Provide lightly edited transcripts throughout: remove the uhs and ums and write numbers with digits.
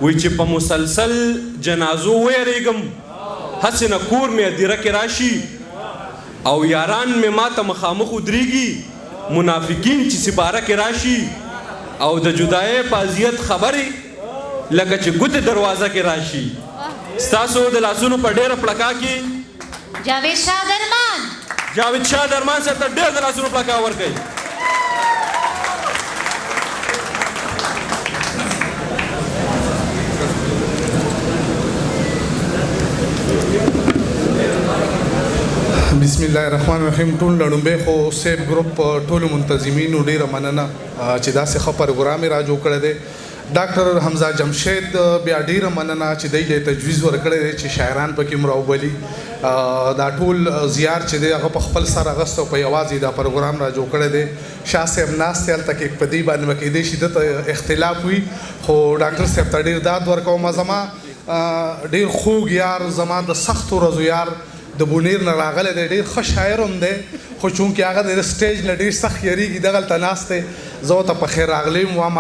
وایي چې په مسلسل جنازو ویریږم، هسې نه کور مې ادیره کې راشي او یاران مې ماته مخامخ ودرېږي، منافقین چې سپاره کې راشي او د جدایۍ په اذیت خبرې لکه چې ګوتې دروازه کې راشي. ستاسو د لاسونو په ډېره پړکا کې جاوید شاه درمان، جاوید شاه درمان صاحب ته ډېر د لاسونو پړکا ورکړئ. بسم الله الرحمن الرحیم. ټول لړومبه خو سیب ګروپ ټولو منتظمینو ډیره مننه چې داسې ښه پروګرام یې را جوړ کړی دی. ډاکټر حمزه جمشید بیا ډیره مننه چې دی له تجویز ورکړی دی چې شاعران پکې هم راوبلي. دا ټول زیار چې دی هغه په خپل سر اخیستی او په یوازې دا پروګرام را جوړ کړی دی. شاه صاحب ناست دی هلته کې، په دې باندې به کېدای شي ده ته اختلاف وي، خو ډاکټر صاحب ته ډېر داد ورکوم. زما ډېر خوږ یار، زما د سختو ورځو یار، د بونیر نه راغلی دی، ډېر ښه شاعر هم دی، خو چونکې هغه د سټیج نه ډېر سخت یریږي دغلته ناست دی. زه ورته په خیر راغلی هم وم.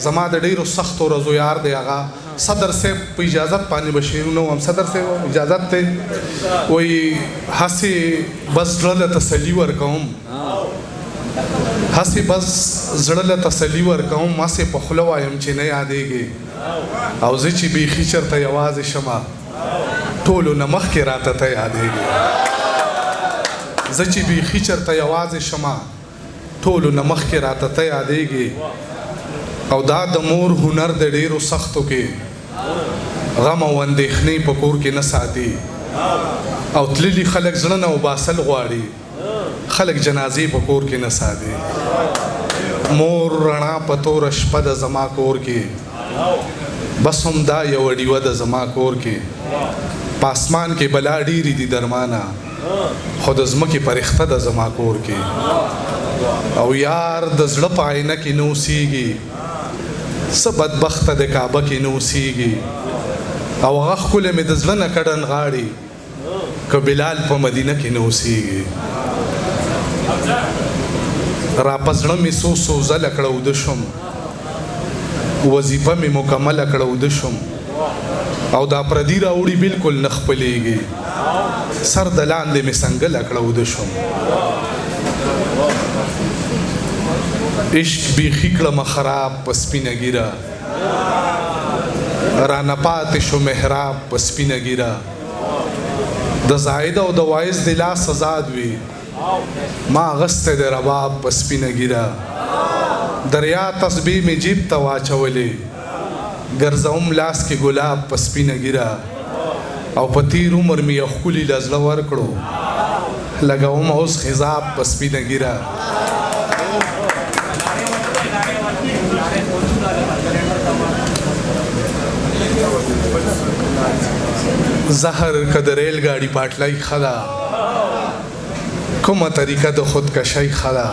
زما د ډېرو سختو ورځو یار دی هغه. صدر صاحب په اجازت باندې به شعرونه وم. صدر صاحب اجازت دی؟ وایي هسې بس زړه له تسلي ورکوم، هسې بس زړه له تسلي ورکوم، هسې په خوله وایم چې نه یادېږي، او زه چې بیخي چېرته یوازې شمه ټولو نه مخکې راته ته یادېږي. زه چې بیخي چېرته یوازې شمه ټولو نه مخکې راته ته یادېږي. او دا د مور هنر د ډېرو سختو کې غم او اندېښنې په کور کې نه ساتي، او تللي خلک زړه نه وباسل غواړي، خلک جنازې په کور کې نه ساتي. مور رڼا په توره شپه ده زما کور کې، بس هم دا یوه ډیوه ده زما کور کې. په اسمان کې بلا ډېرې دي درمانه، خو د ځمکې پرښته ده زما کور کې. او یار د زړه په آینه کې نه اوسېږي، څه بدبخته د کعبه کې نه اوسېږي. او هغه ښکلی مې د زړه نه کډه نغاړي، که بلال په مدینه کې نه اوسېږي. را په زړه مې څو څو ځله کړه اوده شوم، وظیفه مې مکمله کړه اوده شوم، او دا پردي راوړي بالکل نه خپلېږي، سر د لاندې مې څنګله کړه اوده شوم. عشق بیخي کړمه خراب په سپینه ږیره، رانه پاتې شو محراب په سپینه ږیره. د زاهد او د واعظ د لاس ازاد وي، ما اغستی دی رباب په سپینه ږیره. دریا تسبیح مې جیب ته واچولې، ګرځوم لاس کې ګلاب په سپینه ږیره. او په تیر عمر مې یو ښکلي له زړه ورکړو، لګوم اوس خضاب په سپینه ږیره. زهر که د ریل ګاډي پاټلۍ ښه ده، کومه طریقه د خودکشۍ ښه ده.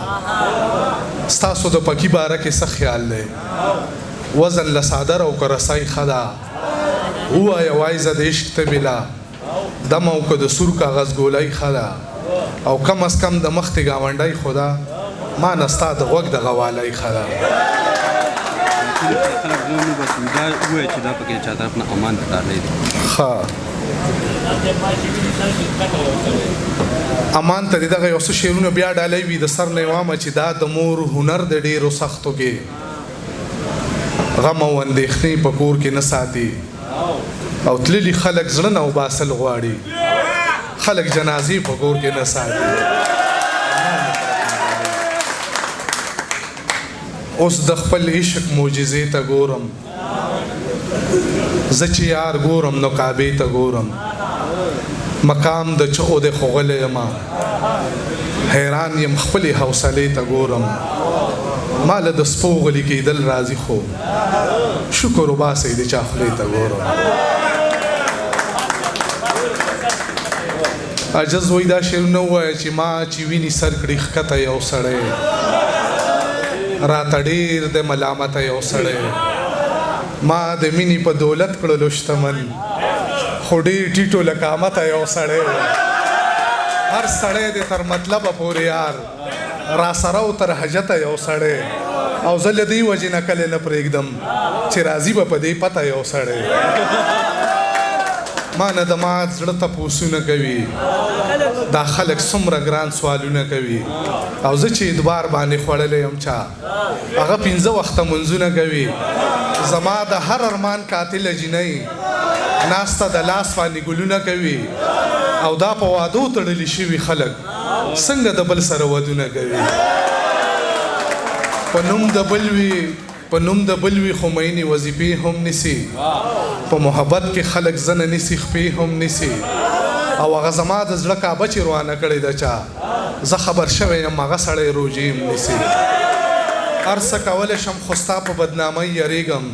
ستاسو د پکي باره کې څه خیال دی؟ وزن له څادر او که رسۍ ښه ده؟ ووایه وایزه د عشق تبې له دم او که د سور کاغذ ګولۍ ښه ده؟ او کم از کم د مختې ګاونډۍ خو ده، ما نه ستا د غوږ د غوالۍ ښه ده. ښه امان ته دې دغه یو څه شعرونه بیا ډالۍ وي د سر نه یې وامه چې دا د مور هنر د ډېرو سختو کې غم او اندېښنې په کور کې نه ساتي، او تللي خلک زړه نه وباسل غواړي، خلک جنازې په کور کې نه ساتي. اوس د خپل عشق معجزې ته ګورم، زه چې یار ګورم نو کعبې ته ګورم. مقام د چغو دی خو غلی یم، حیران یم خپلې حوصلې ته ګورم. ما له د سپو غلي کېدل راځي، خو شکر وباسئ د چا خولې ته ګورم. عاجز وایي دا شعرونه ووایه چې ما چې ویني سر کړي ښکته یو سړی، راته ډېر دی ملامته یو سړی. ما د مینې په دولت کړلو شتمن، خو ډېر ټیټو له قامته یو سړی. هر سړی دی تر مطلبه پورې یار، را سره او تر حجته یو سړی. او زه له دې وجې نه کله نه پرېږدم چې راځي به په دې پته یو سړی. ما نه د مات زړه تپوسونه کوي، دا خلک څومره ګران سوالونه کوي. او زه چې ادبار باندې خوړلی یم چا هغه 5 وخته منځونه کوي. زما د هر ارمان قاتله جینۍ ناسته د لاس باندې ګلونه کوي. او دا په وادو تړلي شوي خلک څنګه د بل سره ودونه کوي. په نوم د بل وي، په نوم د بل وي خو مینې وظیفې هم نیسي. په محبت کې خلک زنه نیسي، خپې هم نیسي. او هغه زما د زړه کعبه چې روانه کړې ده چا، زه خبر شوی یم هغه سړی روژې هم نیسي. هر څه کولی شم خو ستا په بدنامۍ یریږم،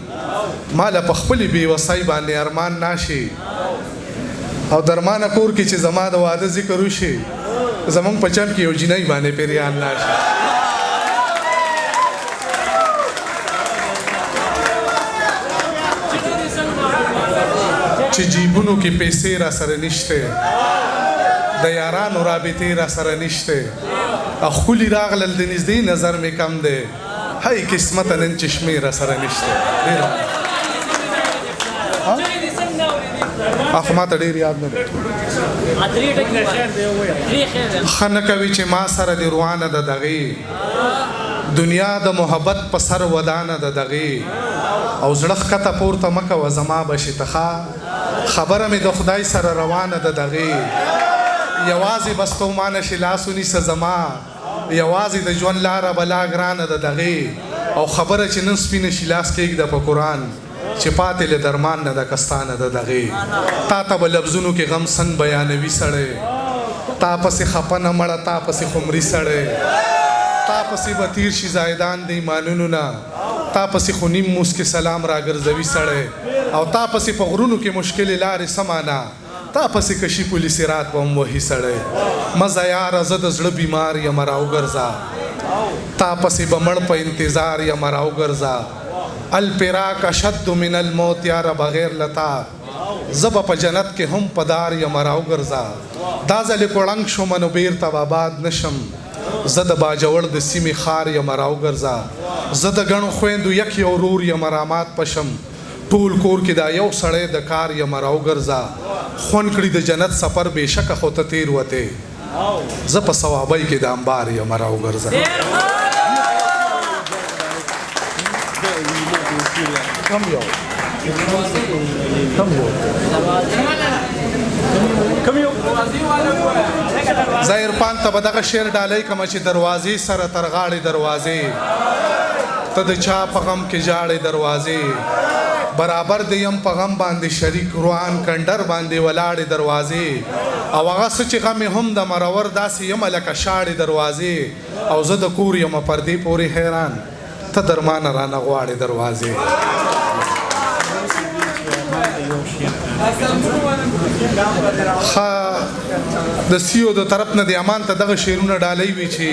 ما له په خپلې بېوسۍ باندې ارمان ناشي. او درمانه کور کې چې زما د واده ذکر وشي، زمونږ په چم کې یو جینۍ باندې پیریان ناشي. چې جیبونو کې پیسې را سره نشته، د یارانو رابطې را سره نشته، او ښکلي راغلل د نږدې نظر مې کم دی، هی قسمته نن چشمې را سره نشته. ډېر خو ما ته ډېر یاد نه دی. ښه نه کوي چې ما سره دې روانه ده دغې دنیا د محبت په سر ودانه ده دغې. او زړه ښکته پورته مه کوه زما به شي ته ښه، خبره مې د خدای سره روانه ده دغې. یوازې به ستومانه شي لاس ونیسه زما، یوازې د ژوند لاره به لا ګرانه ده دغې. او خبره چې نن سپینه شي لاس کېږده په قرآن، چې پاتې له درمان نه ده کستانه ده دغې. تا ته به لفظونو کې غم څنګه بیانوي سړی، تا پسې خپه نه مړه تا پسې خمري سړی. تا پسې به تیر شي زایدان د ایمانونو نه، تا پسې خو نیم موس کې سلام راګرځوي سړی. او تا پسې په غرونو کې مشکلې لارې څه معنا، تا پسې کشي پولي صراط به هم وهي سړی. مه ځه یاره زه د زړه بیمار یم راوګرځه، تا پسې به مړ په انتظار یم راوګرځه. الفراق اشد من الموت یاره بغیر له تا، زه به په جنت کې هم په دار یم راوګرځه. دا ځلې کړنګ شوم نو بیرته به آباد نه شم، زه د باجوړ د سیمې ښار یم راوګرځه. زه د ګڼو خویندو یک یو ورور یم رامات پشم، ټول کور کې دا یو سړی د کار یم راوګرځه. خوند کړي د جنت سفر بېشکه خو ته تېر وتې، زه په صوابۍ کې د امبار یم راوګرځه. کم یو کم یو کم یو ظاهر پان ته به دغه شعر ډالۍ کوم چې دروازې سره تر غاړې دروازې، ته د چا په غم کې ژاړې دروازې، برابر دی یم په غم باندې شریک روان کنډر باندې ولاړې دروازې. او هغه څه چې غم یې هم د مرور داسې یم لکه شاړې دروازې. او زه د کور یم پر دې پورې حیران، ته درمانه رانه غواړې دروازې. ښه د سیو د طرف نه د امان ته دغه شعرونه ډالۍ وي چې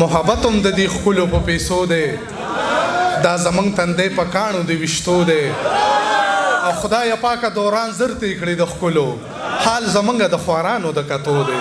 محبت هم د دې ښکلو په پیسو دی، دا زمونږ تندی په کاڼو د ویشتو دی. او خدایه پاکه دوران زر تې کړې د ښکلو، حال زمونږ د خوارانو د کتو دی.